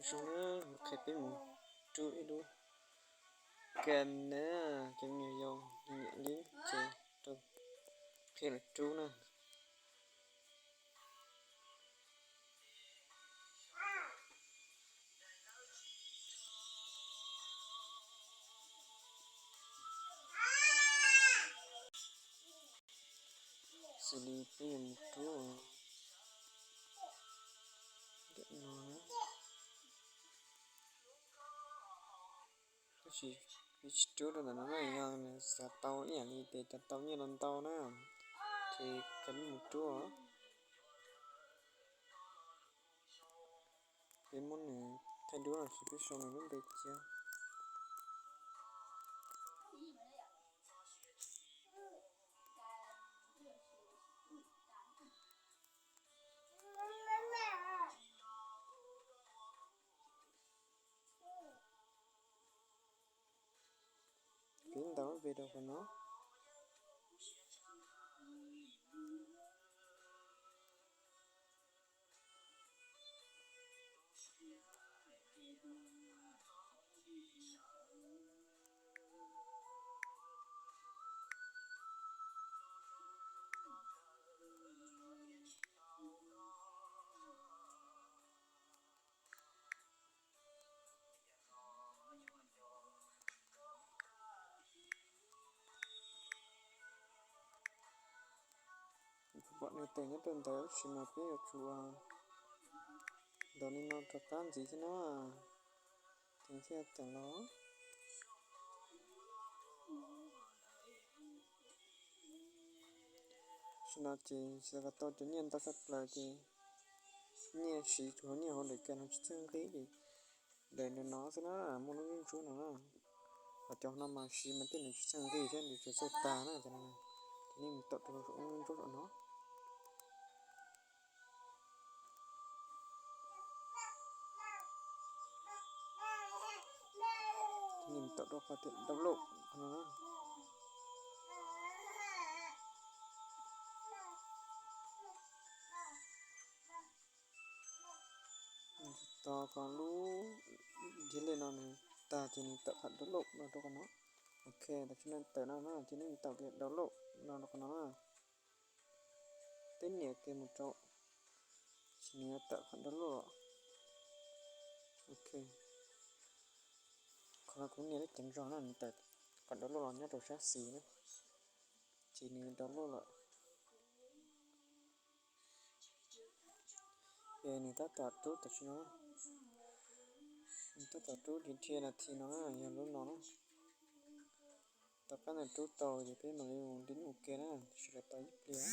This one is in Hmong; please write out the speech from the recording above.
Zoo na, qhia peb mus rub ib lub kas na, cov me nyuam yaus nyiam li ces rau qhia lawv rub na. Xws li peb yuav mus rub ntawm no na, tab sis peb tsis rub rau ntawm no na, yog nws xav tau ib yam li tias cov tau nyiaj los ntau na, ces peb mus rub os. Peb muab nws thaij duab los sis peb sau nws lub npe cia. Peb ntaus lub npe rau qhov no. Pom nws tawm nyob rau ntawd tab sis mas peb yuav tsum ntaus li no rov qab ntxiv thiab na, ces thiaj tawm los. Tam sim no ces tsis tau kom tau cov nyiaj ntau tshaj plaws ces nyiaj siv tsuas nyiaj hauv daim kas no tsis txawj nqig ces daim ntawm no xwb na, muaj lub ntsuab no na. Ho cov no mas siv mas tej nws tsis txawj nqig thiab nws tsis txawj tag na cov no. Ces nej mus tom rau saum lub ntsuab saum no. Ces nej mus tom rau qhov tias download no na. Tos kom lub ntiaj teb no nws tag ces nws tawm qhov download no rau qhov no. Ok, tam sim no tawm no na ces nej mus tom download no rau qhov no na. Peb nias kiag mus rau, ces nws yuav tawm qhov download los. Ok, qhov no kuv nias lub ceev zog na, nws tawm qhov download los nyob rau sab xis na, ces nws download lawm. Es nws tab tom rub tam sim no, nws tab tom rub dhia dhia nas this no na, yog lub no na. Tom qab nws rub tau ces peb mam li mus ntim mus ke na, tam sim no tau ib pliag.